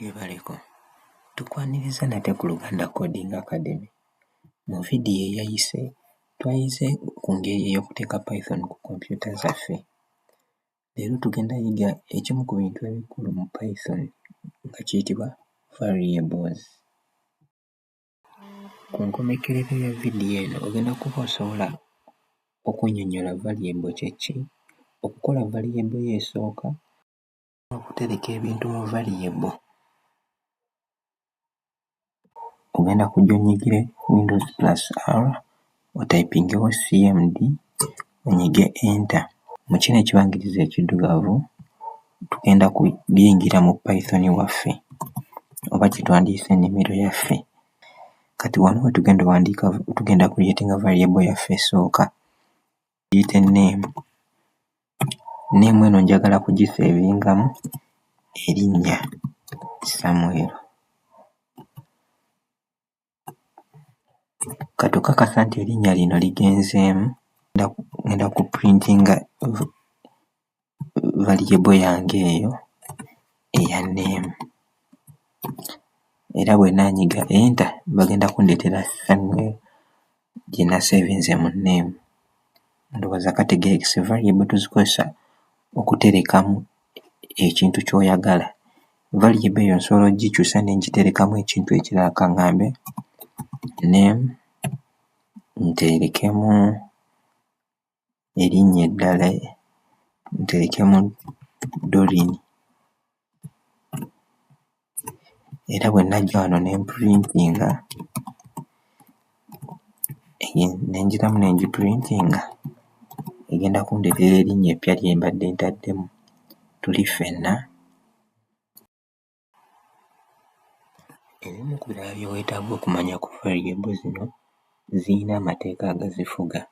Gyebaleko, tukwaniriza nate ku Luganda Coding Academy. Mu vidiyo eyayise twayize ku ngeri ey'okuteeka Python ku kompyuta zaffe. Leero tugenda yiga ekimu ku bintu ebikulu mu Python nga kiyitibwa variables. Ku nkomekkerero ya vidiyo eno ogenda kuba osobola okunnyonnyola variable kye ki, okukola variable yo esooka, n'okutereka ebintu mu variable. Ogenda kujja onyigire Windows plus R otayipingewo CMD onyige enter. Mu kino ekibangirizi ekiddugavu tugenda kuyingira mu Python waffe oba kye twandiyise ennimiro yaffe. Kati wano we tugenda owandiika tugenda creatinga variable yaffe esooka giyite name. Name eno njagala kugisevingamu erinnya Samuel. Kati okakasa nti erinnya lino ligenzeemu ngenda ku printinga variable yange eyo eya name. Era bwe nnaanyiga enter bagenda kundeetera Samuel gye nasevinze mu name. Ndowooza kategeerekese variable tuzikozesa okuterekamu ekintu ky'oyagala. Variable eyo nsobola oggikyusa ne ngiterekamu ekintu ekirala ka ŋŋambe name nterekemu erinnya eddala nterekemu Doreen. Era bwe nnajja wano ne mprintinga ne ngiramu ne ngiprintinga egenda kundeetera erinnya eppya lye mbadde ntaddemu. Tuli ffenna. Ebimu ku birala bye weetaaga okumanya ku variable zino ziyina amateeka agazifuga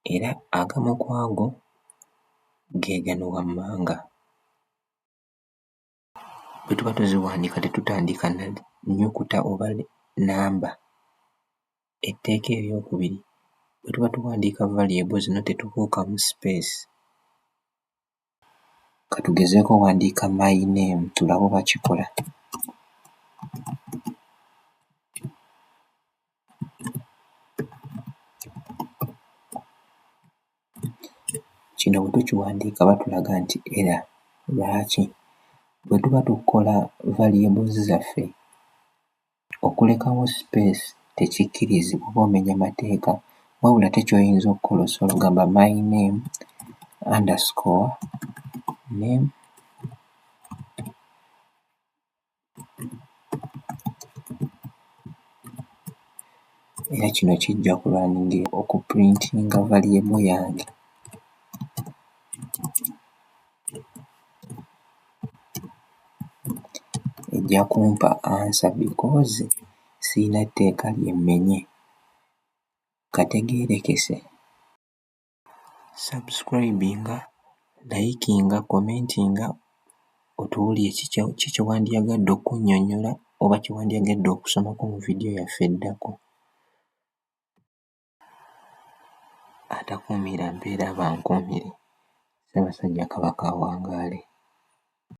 era agamu ku ago ge gano wammanga. Bwe tuba tuziwandiika tetutandika na nnyukuta oba nnamba. Etteeka eryokubiri bwe tuba tuwandiika variable zino tetubuukamu space. Ka tugezeeko owandiika my name tulabe oba kikola. Kino bwe tukiwandiika batulaga nti error. Lwaki? Bwe tuba tukola variables zaffe okulekawo space tekikkirizibwa oba omenya mateeka wabula ate ky'oyinza okukola osobola okugamba my name underscore name era kino kijja kulwaninga okuprintinga variable yange. Ejja kumpa answer because siyina tteeka lye mmenye. Kategeerekese. Subscribinga, likinga, commentinga otubuulire ki kye wandyagadde okunnyonnyola oba kye wandyagadde okusomako mu vidiyo yaffe eddako. Atakuumira mpeera aba nkuumire. Ssaabasajja Kabaka awangaale.